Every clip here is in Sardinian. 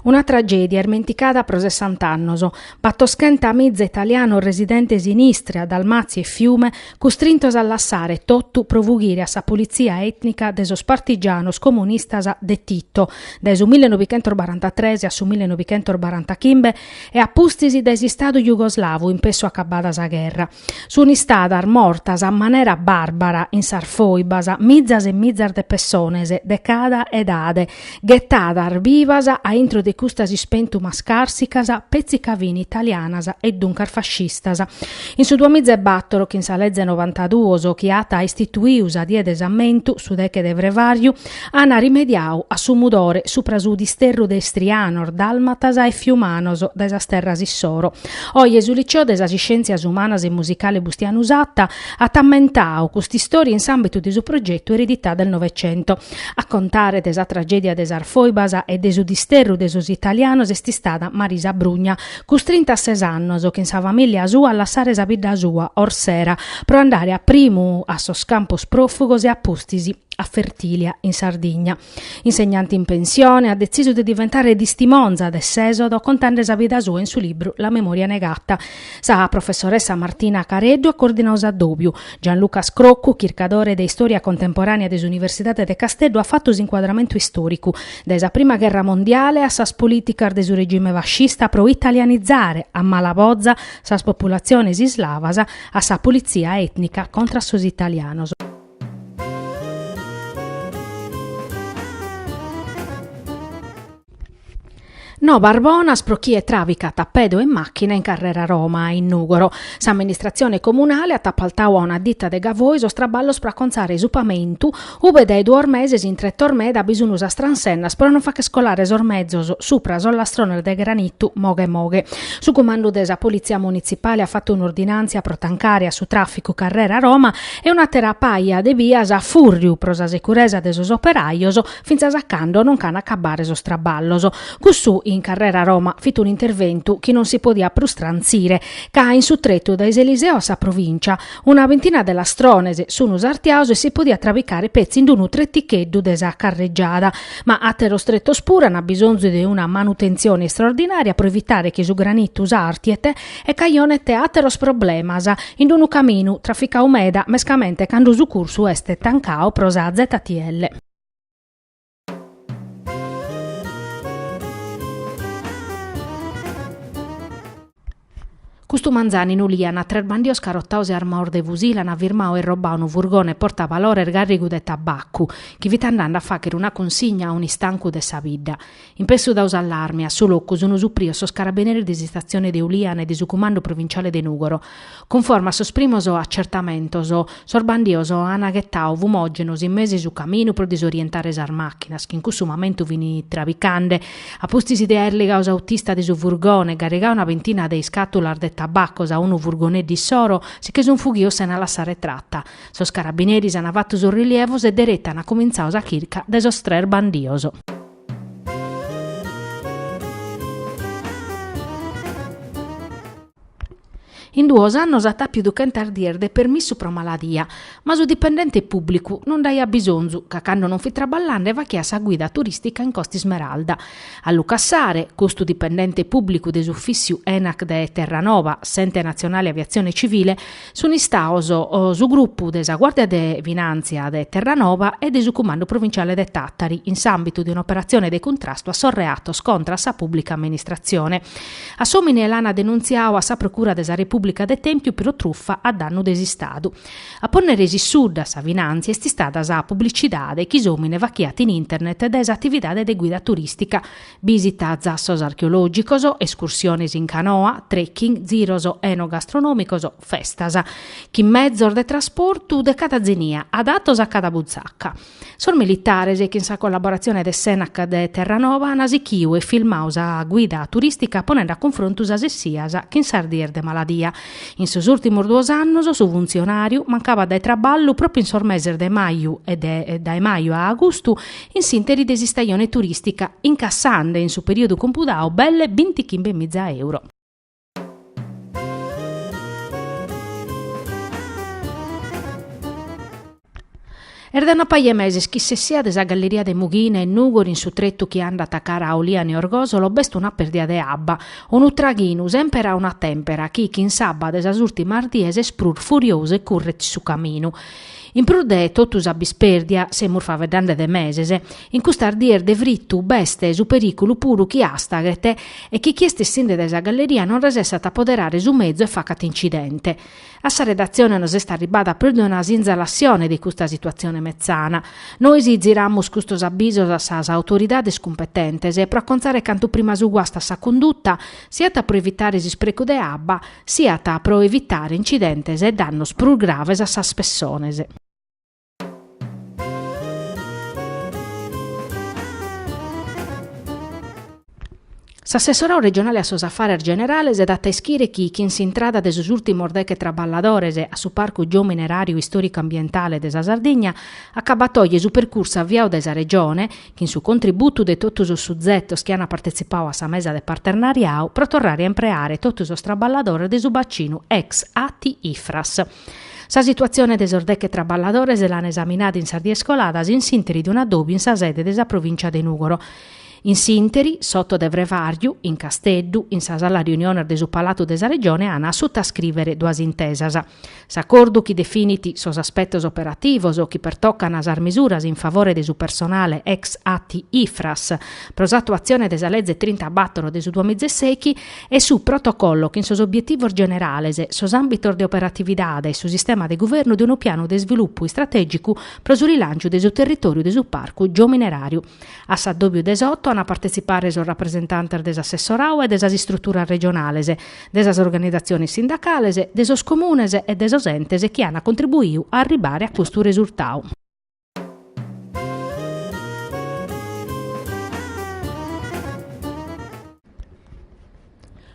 Una tragèdia ismenticada pro sessant'annos, battoschentamiza italianos residentes in Istria, Dalmàtzia e Fiume, custrintos a lassare totu pro fughire a sa pulitzia ètnica de sos partigianos comunistas de Tito, dae su millenovichentosbarantatres a su millenovichentosbarantachimbe e a pustis dae s'Istadu jugoslavu in pessu acabada sa gherra. Sunt istadas mortas a manera bàrbara in sas fòibas mizas e mizas de pessones de cada edade, ghetadas bivas a intro de custas ispèntumas càrsicas petzi ca fin italianas e duncas fascistas. In su duamizaebator, chin sa leze novantaduos chi at istituiu sa Die de s'Ammentu, su deche de frevàriu, an rimediau a su mudore supra su disterru de istrianos, dàlmatas e fiumanos dae sas terras issoro. Oje su Liceo de sas Iscièntzias Umanas e Musicale Bustianu Satta at ammentau cust'istòria in s'àmbitu de su progetu Eredità del Novecento. A contare de sa tragèdia de sas fòibas e de su disterru de sos italianos est istada Marisa Brugna, custrinta a ses annos chin sa famìllia sua a lassare sa bidda sua, Orsera, pro andare a primu a sos campos pròfugos e a pustis a Fertìlia, in Sardigna. Insegnante in pensione, at detzisu de diventare distimonza de s'èsodo contende sa vida sua in su libru La memoria negata. Sa professoressa Martina Careddu at coordinadu s'addòbiu. Gianluca Scroccu, chircadore de Istòria Contemporànea de s'Universidade de Casteddu, at fatu s'incuadramentu istòricu, dae sa Prima Gherra Mondiale a sas polìticas de su regime fascista pro italianizare a mala boza sas populatziones islavas a sa pulitzia ètnica contra sos italianos. Nobas bonas pro chie tràvicat a pede o in màchina in carrera Roma, in Nùgoro. S'amministratzione comunale at apaltadu a una dita de Gavoi sos traballos pro acontzare su pamentu, ube dae duos meses in tretos meda bi sun sas transennas pro non fagher colare sos mezos supra sos lastrones de granitu moghe moghe. Su cumandu de sa Politzia Munitzipale at fatu un'ordinàntzia pro tancare a su tràficu carrera Roma e un'àtera paja de bias a fùrriu pro sa securesa de sos operajos fintzas a cando non nch'an a acabare sos traballos. Cussu in carrera Roma fit un'interventu chi non si podiat prus trantzire, ca in su tretu dae s'Eliseo a sa Provìncia una bintina de lastrones sun sartiados e si podiat trabicare petzi in unu treticheddu de sa carregiada. Ma àteros tretos puru an bisonzu de una manutentzione istraordinària pro evitare chi su granitu sàrtiet e cajonet àteros problemas in unu caminu traficadu meda, mescamente cando su cursu est tancadu pro sa ZTL. Custu manzanu in Ulìana, tres bandios carotados e armados de fusile ant firmadu e irrobbadu unu furgone portavalores gàrrigu de tabacu, chi fit andende a fàghere una cunsigna a un'istancu de sa bidda. In pessu dadu s'allarme, a su locu sun suprios sos carabineris de s'istatzione de Ulìana e de su Cumandu Provinciale de Nùgoro. Cunforma a sos primos acertamentos, sos bandios an ghetadu fumògenos in mesu 'e su caminu pro disorientare sas màchinas chi in cussu mamentu fin trabicande. A pustis de aer ligadu s'autista de su furgone e garrigadu una bintina de iscàtulas de tabacos a unu furgoneddu issoro, si che sun fughidos sena lassare trata. Sos carabineris an fatu sos rilievos e deretu an cumintzadu sa chirca de sos tres bandios. In duos annos at àpidu chentas dies de permissu pro maladia, ma su dipendente pùblicu non nd'aiat bisonzu ca cando non fit traballende faghiat sa guida turìstica in Costa Ismeralda. A lu cassare, custu dipendente pùblicu de s'ufìssiu ENAC de Terranova, s'Ente Natzionale Aviatzione Civile, Sun istados su grupu de sa Guàrdia de Finàntzia de Terranova e de su Cumandu Provinciale de Tàtari in s'àmbitu de un'operatzione de cuntrastu a sos reatos contra a sa pùblica amministratzione. A s'òmine l'ant denuntziadu a sa Procura de sa Repùblica de Tèmpiu pro trufa a dannu de s'Istadu. A pònnere s'issudda a sa finàntzia est istada sa publicidade chi s'òmine faghiat in internet de s'atividade de guida turìstica, Bìsita a zassos archeològicos, escursiones in canoa, trekking, ziros enogastronòmicos, festas. Chin mezos de trasportu de cada zenia, adatos a cada butzaca. Sos militares, chin sa collaboratzione de s'Enac de Terranova, an sichiu e filmau sa guida turìstica ponende a cunfrontu sas essias chin sas dies de maladia. In sos ùrtimos duos annos su funtzionàriu mancabat dae traballu pròpiu in sos meses de maju e de dae maju a agustu in s'ìnteri de s'istajone turìstica, incassende in su perìodu compudadu belle bintichimbemiza euro. Est de una paja 'e meses chi s'essia de sa galleria de Mughina in Nùgoro in su tretu chi andat cara a Oliana e Orgòsolo b'est una pèrdia de abba, unu traghinu semper a una tèmpera chi chin s'abba de sas ùrtimas dies est prus furiosu e curret su caminu. In prus de totu s'abba ispèrdia, semus faeddende de meses, in custas dies de fritu b'est su perìculu puru chi astaghet e chi chie est essinde dae sa galleria non resessat a poderare su mezu e facat incidente. A sa redatzione nos est arribbada prus de una sinzalassione de custa situatzione metzana. Nois ziramus custos abisos a sas autoridades cumpetentes pro acontzare cantu prima su guastu a sa cunduta, siat pro evitare s'isprecu de abba, siat pro evitare incidentes e dannos prus graves a sas pessones. S'assessoradu regionale a sos Afares Generales dat a ischire chi, chin s'intrada de sos ùrtimos deche traballadores a su Parcu Geomineràriu Istòricu Ambientale de sa Sardigna, acabat oje su percursu aviadu dae sa Regione, chin su contributu de totu sos suzetos chi ant partetzipadu a sa mesa de parternariadu pro torrare a impreare totu sos traballadores de su bacinu ex ATI Ifras. Sa situatzione de sos deche traballadores l'an esaminada in sas dies coladas in s'ìnteri de un'addòbiu in sa sede de sa Provìncia de Nùgoro. In s'ìnteri, s'oto de frevàrgiu, in Casteddu, in sa sala riuniones de su Palatu de sa Regione an a sutascrìvere duas intesas. S'acordu chi definit sos aspetos operativos chi pertocan sas misuras in favore de su personale ex ATI Ifras pro s'atuatzione de sa leze trintabatoro de su duamizesèichi e su protocollo chin sos obietivos generales, sos àmbitos de operatividade e su sistema de guvernu de unu pianu de isvilupu istratègicu pro su rilànciu de su territòriu de su parcu geomineràriu. A s'addòbiu de s'oto an a partetzipare sos rapresentantes de s'assessoradu e de sas istruturas regionales, de sas organizatziones sindacales, de sos comunes e de sos entes chi an contribuidu a arribare a custu resurtadu.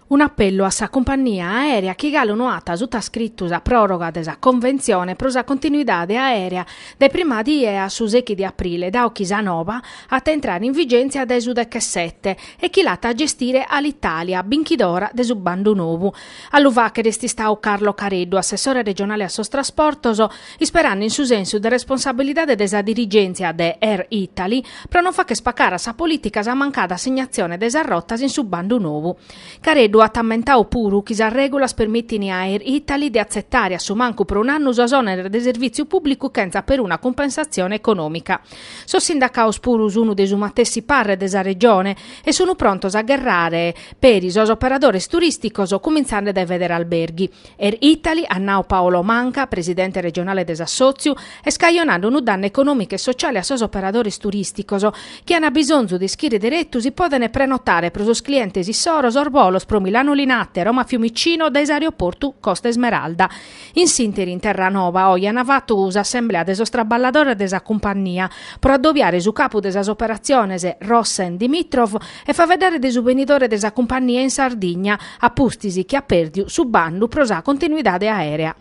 Un'apellu a sa cumpannia aèrea chi galu no at sutascritu sa pròroga de sa conventzione pro sa continuidade aèrea dae prima die a su sèichi de aprile, dadu chi sa nova at a intrare in vigèntzia dae su dechesete e chi l'at a gestire Alitalia, binchidora de su bandu nou. A lu fàghere est istadu Carlo Careddu, assessore regionale a sos trasportos, isperande in su sensu de responsabilidade de sa dirigèntzia de Air Italy pro non fàghere pacare a sa polìtica sa mancada assignatzione de sas rotas in su bandu nou. Careddu at ammentadu puru chi sas règulas permitint a Air Italy de atzetare a su mancu pro un'annu sos òneres de servìtziu pùblicu chentza peruna cumpensatzione econòmica. Sos sindacados puru sunt de su matessi parre de sa Regione e sunt prontos a gherrare peri sos operadores turìsticos, cumintzende dae Federalberghi. Air Italy, at nau Paolo Manca, presidente regionale de s'assòtziu, est cajonande unu dannu econòmicu e sociale a sos operadores turìsticos, chi ant bisonzu de ischire deretu si podent prenotare pro sos clientes issoro sos bolos pro Milano Linate, Roma Fiumicino dae s'aeroportu Costa Smeralda. In s'ìnteri in Terranova oje ant fatu s'assemblea de sos traballadores de sa cumpannia pro addobiare su capu de sas operatziones Rossen Dimitrov e faeddare de su benidore de sa cumpannia in Sardigna, a pustis chi at pèrdiu su bandu pro sa continuidade aèrea.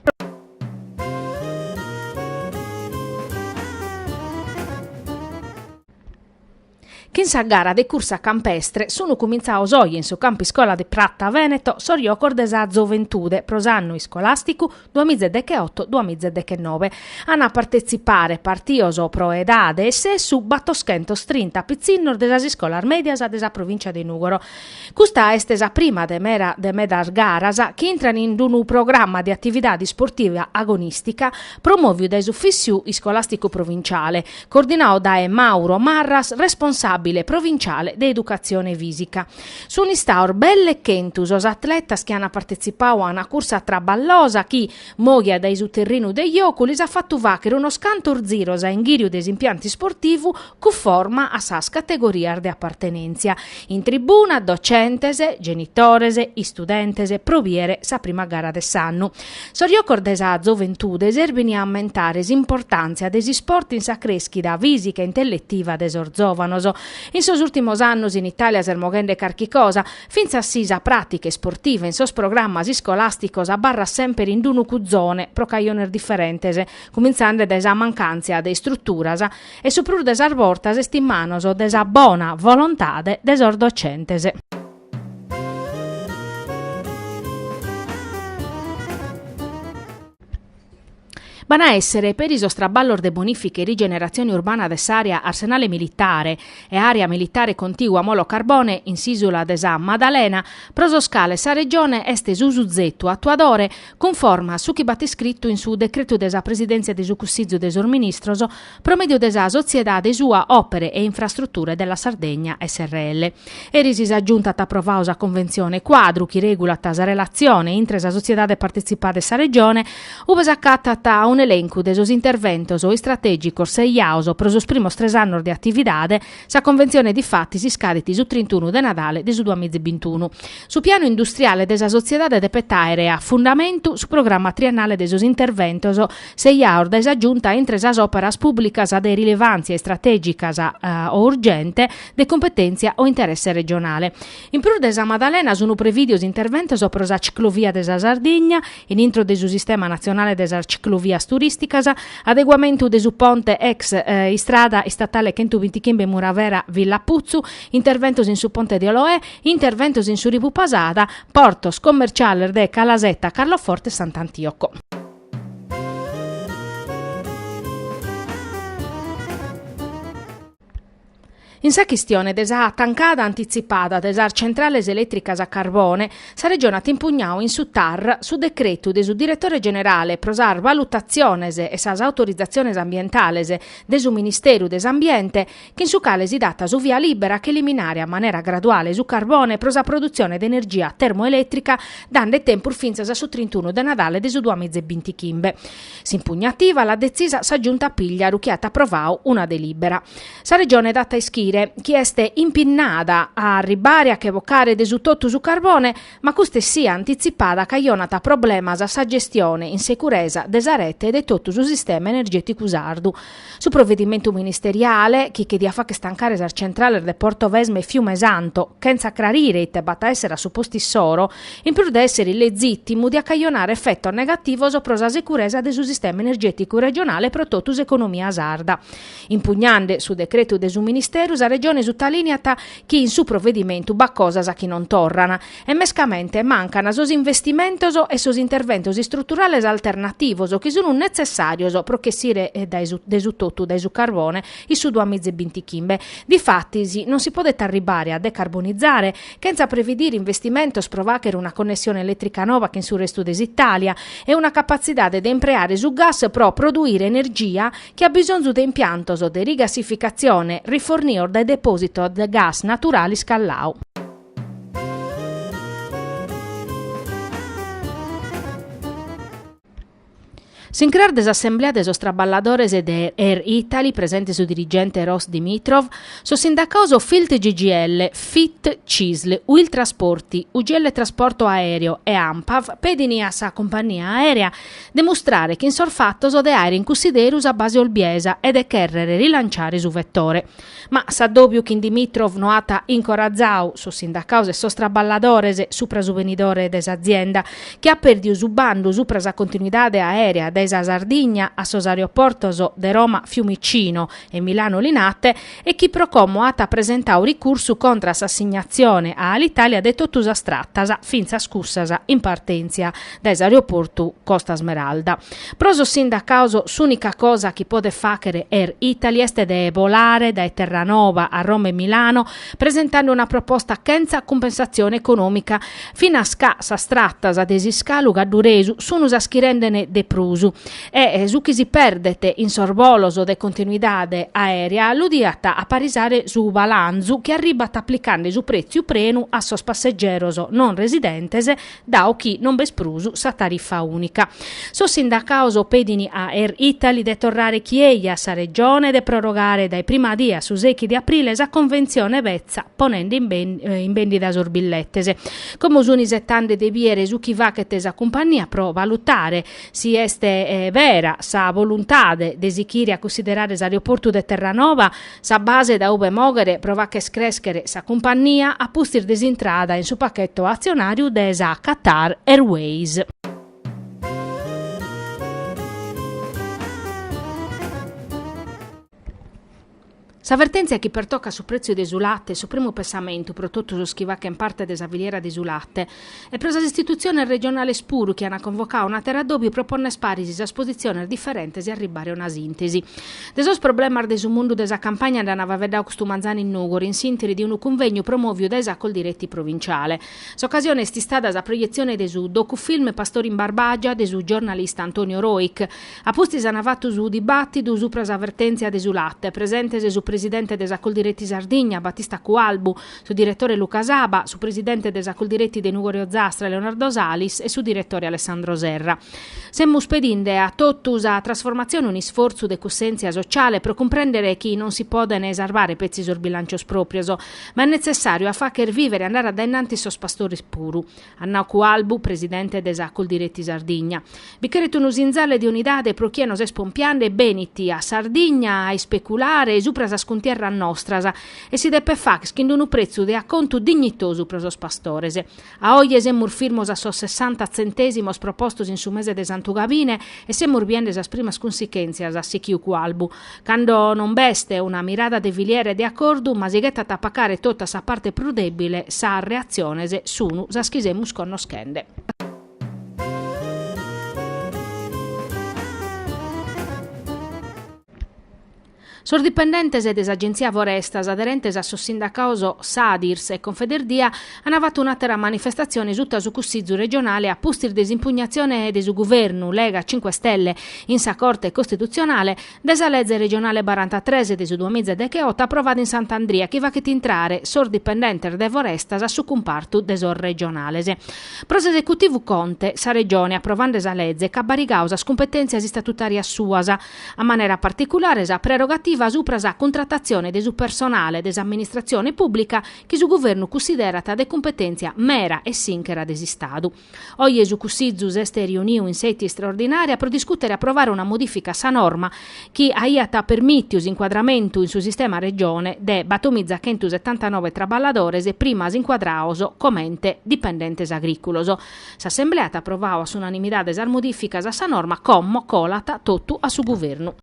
Chin sa gara de cursa campestre sunu cumintzados oje in su campu iscola de Prata Veneto sos jocos de sa zoventude pro s'annu iscolàsticu duamiza e decheoto duamiza e dechenobe. An a partetzipare partios pro edade e sessu batoschentostrinta pitzinnos de sas iscolas mèdias de sa provìncia de Nùgoro. Custa est sa prima de mera de medas garas chi intran in unu programma de atividade isportiva agonìstica promòviu dae s'Ufìssiu Iscolàsticu Provinciale, coordinadu dae Mauro Marras, responsàbile provinciale de Educatzione Fìsica. Sunt istados belle chentu sos atletas chi ant partetzipadu a una cursa traballosa chi, mòghia dae su terrinu de jocu, lis at fatu fàghere unos cantos ziros a inghìriu de s'impiantu isportivu cunforma a sas categorias de apartenèntzia. In tribuna docentes, genitores, istudentes pro bìere sa prima gara de s'annu. Sos jocos de sa zoventude serbint a ammentare s'importàntzia de s'isport in sa crèschida fìsica e intelletiva de sos zòvanos. In sos ùrtimos annos in Itàlia s'est moghende carchi cosa, fintzas si sa pràtica isportiva in sos programmas iscolàsticos abarrat semper in unu cuzone pro cajones diferentes, cumintzende dae sa mancàntzia de istruturas e su prus de sas bortas est in manos de sa bona volontade de sos docentes. B'an a èssere peri sos traballos de bonìfica e rigeneratzione urbana de s'àrea Arsenale Militare e àrea militare contigua Molo Carbone in s'ìsula de sa Madalena, pro sos cales sa Regione est su suzetu atuadore cunforma a su chi b'at iscritu in su decretu de sa Presidèntzia de su Cussizu de sos Ministros pro mèdiu de sa sotziedade sua Opere e Infrastrutture della Sardegna srl. Eris sa Giunta at aprovadu sa conventzione cuadru chi règulat sa relatzione intre sa sotziedade partetzipada e sa Regione, ue s'acatat un'elencu de sos interventos istratègicos sejados pro sos primos tres annos de atividade, sa conventzione difatis iscadit su trintunu de Nadale de su duamizebintunu. Su pianu industriale de sa sotziedade depet àere a fundamentu su programma triennale de sos interventos sejados dae sa Giunta intre sas òperas pùblicas de rilevàntzia istratègicas o urgente, de cumpetèntzia o interesse regionale. In prus de sa Madalena sunt prevìdios interventos pro sa ciclovia de sa Sardigna, in intro de su sistema natzionale de sas ciclovias turìsticas, adeguamentu de su ponte ex istrada istatale chentubintichimbe Muravera Villaputzu, interventos in su ponte de Oloè, interventos in su Rivu Pasada, portos commerciales de Calasetta, Carloforte e Sant'Antioco. In sa chistione de sa tancada antitzipada de sas centrales elètricas a carbone, sa Regione at impugnadu in su TAR su decretu de su diretore generale pro sas valutatziones e sas autorizatziones ambientales de su Ministeru de s'Ambiente, chin su cale si dat su via lìbera a ch'eliminare a manera graduale su carbone pro sa produtzione de energia termoelètrica dande tempus fintzas a su trintunu de Nadale de su duamizebintichimbe. S'impugnativa l'at detzisa sa Giunta Pigliaru chi at aprovadu una delìbera. Sa Regione dat a ischire chi est impinnada a arribbare a che bocare de su totu su carbone, ma custa essia antitzipada cajonat problemas a sa gestione in securesa de sa rete e de totu su sistema energèticu sardu. Su provedimentu ministeriale, chi che diat fagher tancare sas centrales de Portovesme e Fiume Santo, chentza crarire ite b'at a èssere a su postu issoro, in prus de èssere illezìtimu, diat cajonare efetos negativos pro sa securesa de su sistema energèticu regionale e pro totu s'economia sarda. Impugnende su decretu de su Ministeru, sa Regione sutalìniat chi in su provedimentu b'at cosas chi non torran e mescamente mancan sos investimentos e sos interventos istruturales alternativos chi sun netzessàrios pro ch'essire dae su de su totu dae su carbone in su duamizebintichimbe. Difatis non si podet arribbare a decarbonizare chentza previdire investimentos pro fàghere una connessione elètrica nova chin su restu de s'Itàlia e una capatzidade de impreare su gas pro produire energia chi at bisonzu de impiantos de rigassificatzione rifornios dae depòsitos de gas naturale iscallau. S'incras de s'assemblea de sos traballadores de Air Italy, presente su dirigente Ross Dimitrov, sos sindacados Filt CGIL, Fit Cisl, Uil Trasporti, UGL Trasporto Aereo e Anpav pedin a sa cumpagnia aèrea de mustrare chin sos fatos de àere in cussideru sa base olbiesa e de chèrrere rilanciare su vetore. Ma s'addòbiu chin Dimitrov no at incorazadu sos sindacados e sos traballadores supra su benidore de s'azienda, chi at pèrdidu su bandu supra sa continuidade aèrea dae sa Sardigna a sos aeroportos de Roma Fiumicino e Milano Linate e chi pro como at presentadu ricursu contra a s'assignatzione a Alitalia de totu sas tratas, fintzas cussas in partèntzia dae s'aeroportu Costa Smeralda. Pro sos sindacados s'ùnica cosa chi podet fàghere Air Italy est de bolare dae Terranova a Roma e Milano presentende una proposta chentza cumpensatzione econòmica, finas ca sas tratas de s'iscalu gadduresu sunt sas chi rendent de prus e su chi si perdet in sos bolos de continuidade aèrea lu diat aparisare su balanzu chi arribat aplicende su prètziu prenu a sos passegeros non residentes dau chi non b'est prus sa tarifa ùnica. Sos sindacados pedin a Air Italy de torrare chi eja a sa Regione de prorogare dae prima die a su sèichi de aprile sa conventzione betza ponende in bèndida sos billetes. Como sun isetende de bìere su chi faghet sa cumpannia pro valutare si est bera sa voluntade de sighire a cunsiderare s'aeroportu de Terranova Sa base da ube mòghere pro fagher crèschere sa cumpannia a pustis de s'intrada in su pacheto atzionàriu de sa Qatar Airways. Sa vertèntzia chi pertocat su prètziu de su late est su primu pessamentu pro totu sos chi faghent parte de sa filiera de su late e pro sas istitutziones regionales puru chi ant convocadu un'àteru addòbiu pro pònnere paris sas positziones diferentes e arribbare a una sìntesi. De sos problemas de su mundu de sa campagna nd'ant faeddadu custu manzanu in Nùgoro in s'ìnteri de unu cunvegnu promòviu dae sa Coldiretti provinciale. S'ocasione est istada sa proietzione de su docufilm Pastori in Barbagia de su giornalista Antonio Rojch. A pustis ant fatu su dibàtidu supra sa vertèntzia de su late, presentes su presidente de sa Coldiretti Sardigna, Battista Cualbu, su diretore Luca Saba, su presidente de sa Coldiretti de Nùgoro e Ozastra, Leonardo Salis e su diretore Alessandro Serra. Semus pedinde a totu sa trasformatzione un'isfortzu de cussèntzia sociale pro cumprèndere chi non si podent sarvare petzi sos bilàncios pròprios, ma est netzessàriu a fàghere vìvere e andare a dae innantis sos pastores puru. At nau Cualbu, presidente de sa Coldiretti Sardigna. Bi cheret unu sinzale de unidade pro chie nos est pompiande e benit a Sardigna a ispeculare supra sas cuntierras nostras e si depet fagher chin unu pretzu de acontu dignitosu pro sos pastores. A oje semus firmos a sos sessanta tzentèsimos propostos in su mese de Santu Gabine e semus biende sas primas cunsichèntzias, at sichiu Cualbu. Cando non b'est una mirada de filiera e de acordu, ma si ghetat a pacare totu a sa parte prus dèbile, sas reatziones sun sas chi semus connoschende. Sos dipendentes de s'Agentzia Forestas aderentes a sos sindacados Sadirs e Confederdia ant fatu un'àtera manifestatzione suta su Cussizu regionale a pustis de s'impugnatzione de su Guvernu Lega Cinque Stelle in sa Corte Costitutzionale de sa leze regionale barantatres de su duamiza e decheoto aprovada in Sant'Andria chi faghet intrare sos dipendentes de Forestas a su cumpartu de sos regionales. Pro s'esecutivu Conte, sa Regione aprovande sa leze ch'at barigadu sas cumpetèntzias istatutàrias suas, a manera particulare sa prerogativa supra sa cuntratatzione de su personale de s'amministratzione pùblica chi su Guvernu cussiderat de cumpetèntzia mera e sìnchera de s'Istadu. Oje su Cussizu s'est riuniu in sètia istraordinària pro discùtere e aprovare una modìfica a sa norma chi aiat permìtiu s'incuadramentu in su sistema Regione de batomizachentusetantanoe traballadores primas incuadrados comente dipendentes agrìculos. S'Assemblea at aprovadu a s'unanimidade sas modìficas a sa norma, como colat totu a su Guvernu.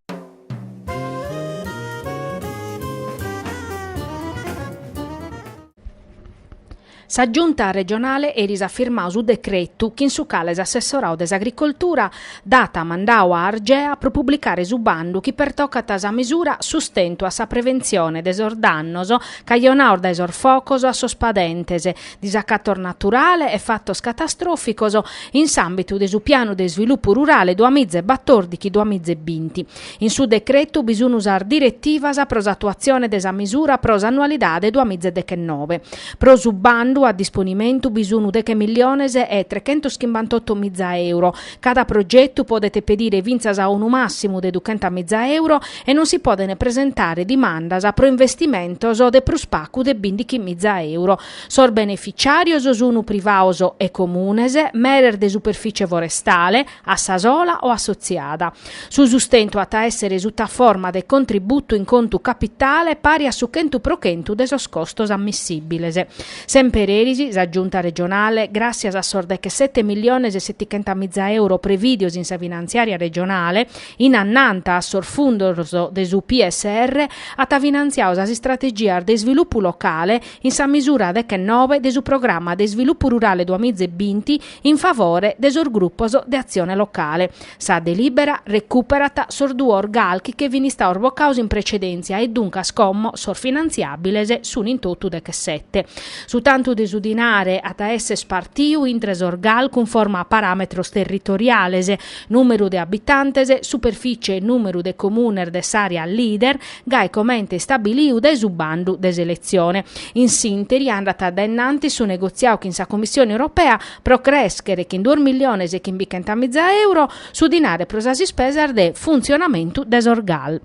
Sa Giunta regionale eris at firmadu su decretu chin su cale s'assessoradu de s'Agricoltura dat mandadu a Argea pro publicare su bandu chi pertocat sa misura Sustentu a sa preventzione de sos dannos cajonados dae sos focos a sos padentes, disacatos naturale e fatos catastròficos in s'àmbitu de su Pianu de Isvilupu Rurale duamiza e batòrdighi duamiza e binti. In su decretu bi sun sas diretivas pro s'atuatzione de sa misura pro s'annualidade duamiza e dechenobe. Pro su bandu a disponimentu bi sun deche milliones e trechentoschimbantotomiza euro. Cada progetu podet pedire fintzas a unu màssimu de duchentamiza euro e non si podent presentare dimandas pro investimentos de prus pacu de bindichimiza euro. Sos beneficiàrios sun privados e comunes, meres de superficie forestale, a sa sola o assotziada. Su sustentu at a èssere suta forma de contributu in contu capitale pari a su 100% de sos costos ammissìbiles. Semper eris, sa Giunta regionale, gràssias a sos dechesete milliones e setichentamiza euro prevìdios in sa finantziària regionale, in annanta a sos fundos de su PSR, at finantziadu sas istrategias de isvilupu locale in sa misura dechenobe de su Programma de Isvilupu Rurale duamiza e binti in favore de sos grupos de atzione locale. Sa delìbera recùperat sos duos GAL chi che fin istados bocados in precedèntzia e duncas como sos finantziàbiles sun in totu dechesete. Su tantu de su dinare at a èssere spartiu intre sos GAL cunforma a paràmetros territoriales, nùmeru de abitantes, superficie e nùmeru de comunes de s'àrea leader, gai comente istabiliu dae su bandu de seletzione. In s'ìnteri andat dae innantis su negotziadu chin sa Commissione Europea pro crèschere chin duos milliones e chimbicentamiza euro su dinare pro sas ispesas de funtzionamentu de sos GAL.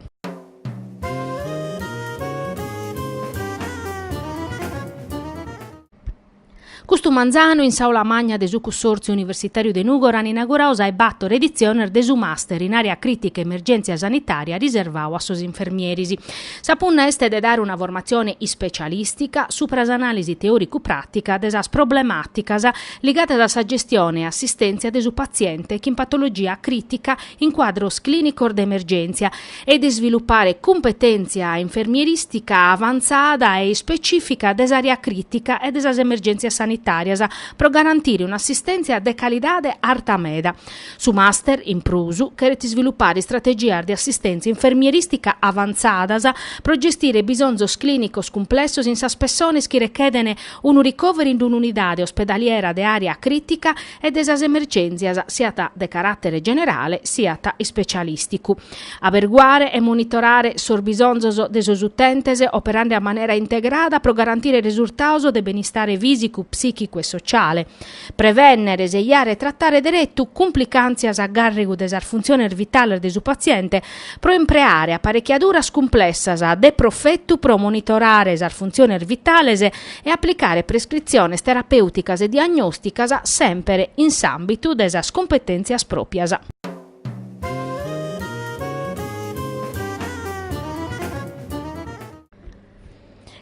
Custu manzanu in s'Aula Magna de su Cussòrtziu Universitàriu de Nùgoro an inauguradu sa 'e bàtoro editziones de su Master in Àrea Crìtica e Emergèntzia Sanitària riservadu a sos infermieris. Sa punna est de dare una formatzione ispecialìstica supra s'anàlisi teòricu-pràtica de sas problemàticas ligadas a sa gestione e assistèntzia de su patziente chin patologia crìtica in cuadros clìnicos de emergèntzia e de isvilupare cumpetèntzia infermierìstica avantzada e ispecìfica de s'àrea crìtica e de sas emergèntzias sanitàrias pro garantire un'assistèntzia de calidade arta meda. Su master, in prus, cheret isvilupare istrategias de assistèntzia infermierìstica avantzadas pro gestire bisonzos clìnicos cumplessos in sas pessones chi rechedent unu ricòveru in un'unidade ospedaliera de àrea crìtica e de sas emergèntzias siat de caràtere generale siat ispecialìsticu. Aberguare e monitorare sos bisonzos de sos utentes operende a manera integrada pro garantire resurtados de benistare fìsicu, psìchicu e sociale. Prevènnere, sejare e tratare deretu cumplicàntzias a gàrrigu de sas funtziones vitales de su patziente pro impreare aparechiaduras cumplessas de profetu pro monitorare sas funtziones vitales e aplicare prescritziones terapèuticas e diagnòsticas semper in s'àmbitu de sas cumpetèntzias pròpias.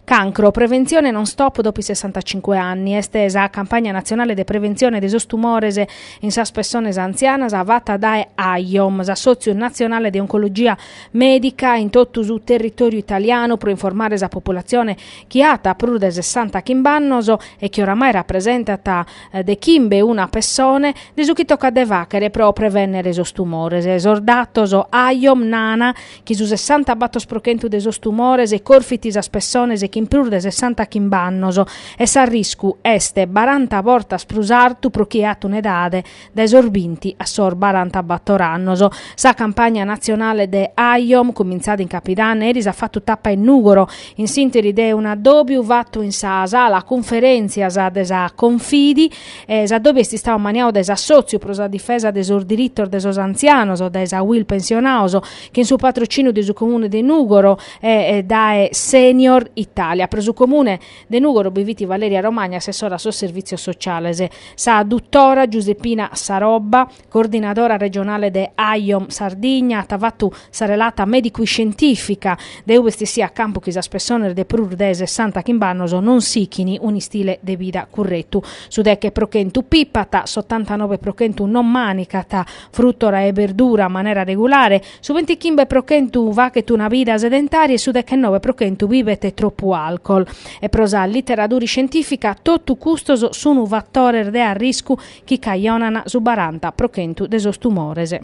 Cancro, preventzione non stop dopo i 65 anni est sa campagna natzionale de preventzione de sos tumores in sas pessones antzianas fata dae AIOM, s'Assòtziu Natzionale de Oncologia Mèdica in totu su territòriu italianu pro informare sa populatzione chi at prus de sessantachimb'annos e chi oramai rapresentat de chimbe una pessone, de su chi tocat de fàghere pro prevènnere sos tumores. Sos datos AIOM nana chi su sessantabator pro chentu de sos tumores corfit sas pessones chin prus de sessantachimb'annos e s'arriscu est baranta bortas prus artu pro chie at un'edade dae sos binti a sos barantabator annos. Sa campagna natzionale de AIOM, cumintzada in Capidanne, eris at fatu tapa in Nùgoro, in s'ìnteri de un'addòbiu fatu in sa sala cunferèntzias de sa Confidi. S'addòbiu est istadu ammaniadu dae s'Assòtziu pro sa difesa de sos diritos de sos antzianos, dae sa Uil Pensionados, chin su patrocìniu de su Comune de Nùgoro e dae Senior Italia. Pro su Comune de Nùgoro bi fit Valeria Romagna, assessora a sos servìtzios sociales. Sa dutora Giuseppina Sarobba, coordinadora regionale de AIOM Sardigna, at fatu sa relata mèdicu-iscientìfica de ue est essiu a campu chi sas pessones de prus de sessantachimb'annos non sichin un'istile de vida curretu. Su deche pro chentu pipat, s'otantanoe pro chentu non mànicat frùtora e berdura a manera regulare, Su bintichimbe pro chentu faghet una vida sedentària e su dechenoe pro chentu bibet tropu alcol. E pro sa literadura iscientìfica totu custos sun fatores de arriscu chi cajonan su baranta pro chentu de sos tumores.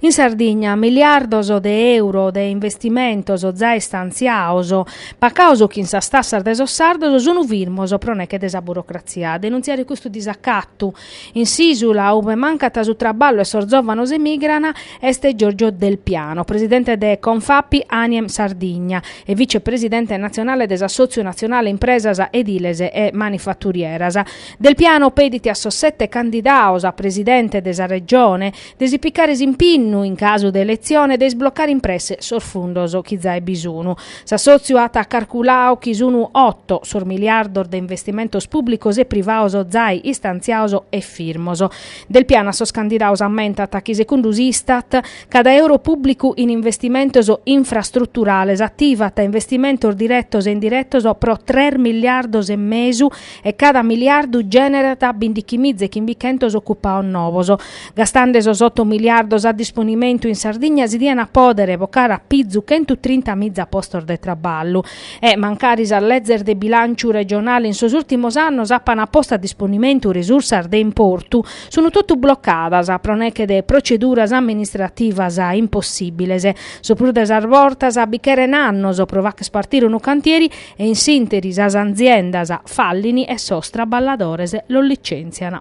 In Sardigna miliardos de euro de investimentos zai istantziados, pacados chin sas tassas de sos sardos, sun firmos pro neche de sa burocratzia. A denuntziare custu disacatu in s'ìsula ube mancat su traballu e sos zòvanos emigran est Giorgio Del Piano, presidente de Confapi Aniem Sardigna e vicepresidente natzionale de s'Assòtziu Natzionale Impresas Ediles e Manifaturieras. Del Piano pedit a sos sete candidados a presidente de sa Regione de si picare s'impinnu, in casu de eletzione, de isblocare in presse sos fundos chi zai bi sunu. S'assòtziu at carculadu chi sunu oto sos miliardos de investimentos pùblicos e privados zai istantziados e firmos. Del Piano a sos candidados ammentat chi, segundu s'Istat, cada euro pùblicu in investimentos infrastruturales ativat investimentos diretos e indiretos pro tres miliardos e mesu e cada miliardu gènerat bindichimiza e chimbichentos ocupados novos. Gastende sos oto miliardos a disponimentu in Sardigna si diant pòdere bocare a pizu chentutrinta-miza postos de traballu. E, mancari sas lezes de bilànciu regionale in sos ùrtimos annos apant postu a disponimentu risursas de importu, sunt totu blocadas pro neche de proceduras amministrativas impossìbiles. Su prus de sas bortas bi cheren annos pro fagher partire unu cantieri E in s'ìnteri sas aziendas fallin e sos traballadores los licèntzian.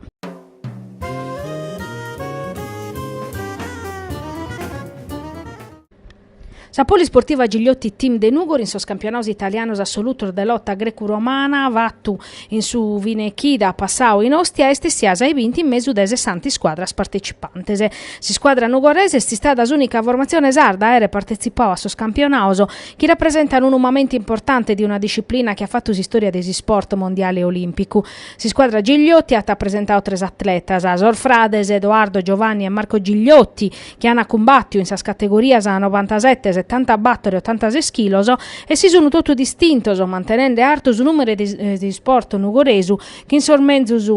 Sa Polisportiva Gigliotti Team de Nùgoro in sos campionados italianos assolutos de lota grecu-romana fatu in su fine chida passadu in Ostia est essia sa 'e binti in mesu de sessanta iscuadras partecipantes. S'iscuadra nugoresa est istada s'ùnica formatzione sarda a àere partetzipadu a sos campionados chi rapresentan unu mamentu importante de una disciplina chi at fatu s'istòria de s'isport mondiale e olìmpicu. S'iscuadra Gigliotti at presentadu tres atletas, sos frades Edoardo, Giovanni e Marco Gigliotti, chi an cumbàtiu in sas categorias novantasete, setantabator e otantases chilos e si sun totu distintos, mantenende artu su nùmene de s'isport nugoresu chin sos menzus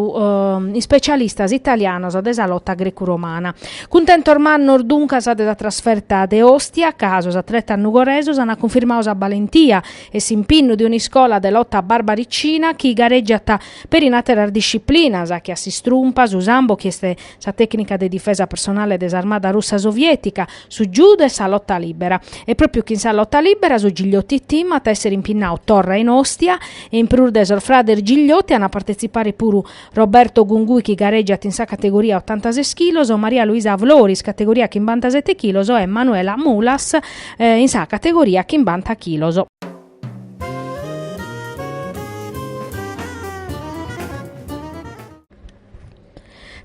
ispecialistas italianos de sa lota grecu-romana. Cuntentos mannos duncas de sa trasferta de Ostia, ca sos atletas nugoresos an cunfirmadu sa balentia e s'impinnu de un'iscola de lota barbaricina chi gareggiat peri in àteras disciplinas che a s'istrumpa, su sambo chi est sa tècnica de difesa personale de s'armada russa soviètica, su judo e sa lota lìbera. E pròpiu chin sa lota lìbera su Gigliotti Team at a èssere impinnadu torra in Ostia e in prus de sos frades Gigliotti an a partetzipare puru Roberto Gungui chi gareggiat in sa categoria otantases chilos, Maria Luisa Floris categoria chimbantasete chilos e Manuela Mulas in sa categoria chimbanta chilos.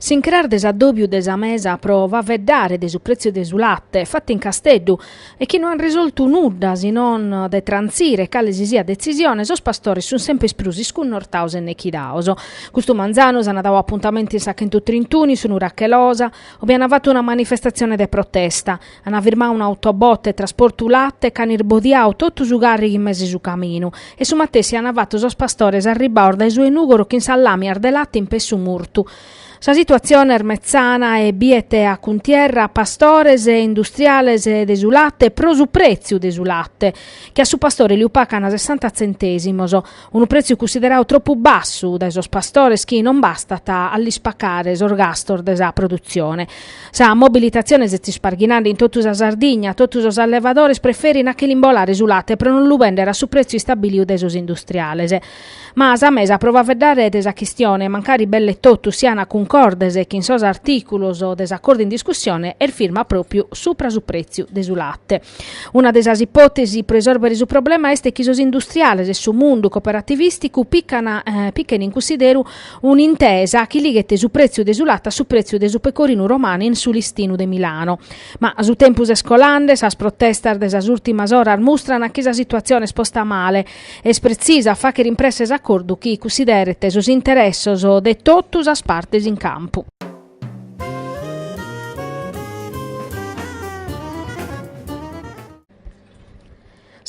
S'incras de s'addòbiu de sa mesa pro faeddare de su prètziu de su late fatu in Casteddu e chi no ant risoltu nudda si non de trantzire cale si siat detzisione, sos pastores sunt semper prus iscunnortados e nechidados. Custu manzanu s'ant dadu apuntamentu in sa chentutrintunu in su Nurache Losa, ube ant fatu una manifestatzione de protesta. An firmadu un'autobotte trasportu latte ch'an isbodiadu totu su càrrigu in mesu 'e su caminu e su matessi an fatu sos pastores arribbados dae su 'e Nùgoro chin sas làmias de latte in pessu murtu. Sa situatzione est metzana e biet a cuntierra pastores e industriales de su latte pro su prètziu de su latte, chi a su pastore liu pacan sessanta tzentèsimos, Unu prètziu cunsideradu tropu bassu dae sos pastores chi non bastat a lis pacare sos gastos de sa produtzione. Sa mobilitatzione s'est isparghinende in totu sa Sardigna, totu sos allevadores preferin a che l'imbolare su late pro non lu bèndere a su prètziu istabilidu dae sos industriales. Ma sa mesa pro faeddare de sa chistione, mancari belle totus sian cuncordes chin sos artìculos de s'acordu in discussione, est firma pròpiu supra su prètziu de su late. Una de sas ipòtesi pro isòrbere su problema est chi sos industriales e su mundu cooperativisticu pican pichen in cunsideru un'intesa chi lighet su prètziu de su late a su prètziu de su pecorinu romanu in su listinu de Milano. Ma su tempus est colande, sas protestas de sas ùrtimas oras mustran chi sa situatzione est posta male. Est pretzisa a fàghere in presse s'acordu chi cunsideret sos interessos de totu sas partes in campu.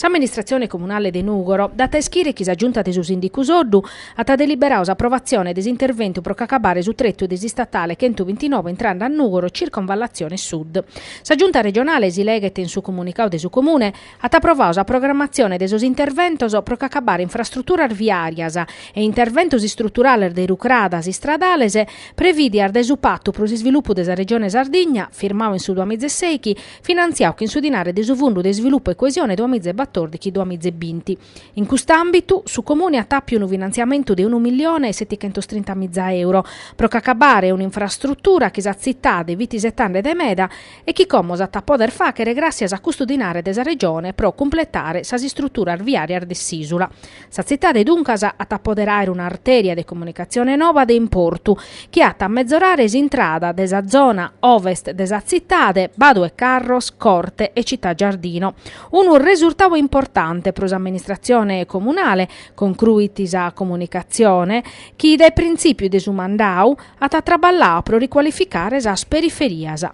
S'amministratzione comunale de Nùgoro dat a ischire chi sa Giunta de su Sìndicu Soddu at deliberadu s'aprovatzione de s'interventu pro ch'acabare su tretu de s'istatale chentubintinoe intrende a Nùgoro circonvallatzione sud. Sa Giunta regionale, si leghet in su comunicadu de su Comune, at aprovadu sa programmatzione de sos interventos pro ch'acabare infrastruturas viàrias e interventos istruturales de rucradas istradales prevìdias dae su Patu pro s'isvilupu de sa Regione Sardigna, firmadu in su duamizesèighi, finantziadu chin su dinare de su Fundu de Isvilupu e Coesione duamizebatòrdighi duamizebinti. In cust'àmbitu, su Comune at àpiu unu finantziamentu de unu millione e setichentostrinta miza euro pro ch'acabare un'infrastrutura chi sa tzitade fit isetande de meda e chi como s'at a poder fàghere gràssias a custu dinare de sa Regione pro cumpletare sas istruturas viàrias de s'ìsula. Sa tzitade duncas at a poder àere un'artèria de comunicatzione noba de importu chi at a mezorare s'intrada de sa zona ovest de sa tzitade, Badu 'e Carros, Corte e Città Giardino. Unu resurtadu importante pro s'amministratzione comunale, concruit sa comunicatzione, chi dae printzìpiu de su mandadu at traballadu pro ricualificare sas periferias.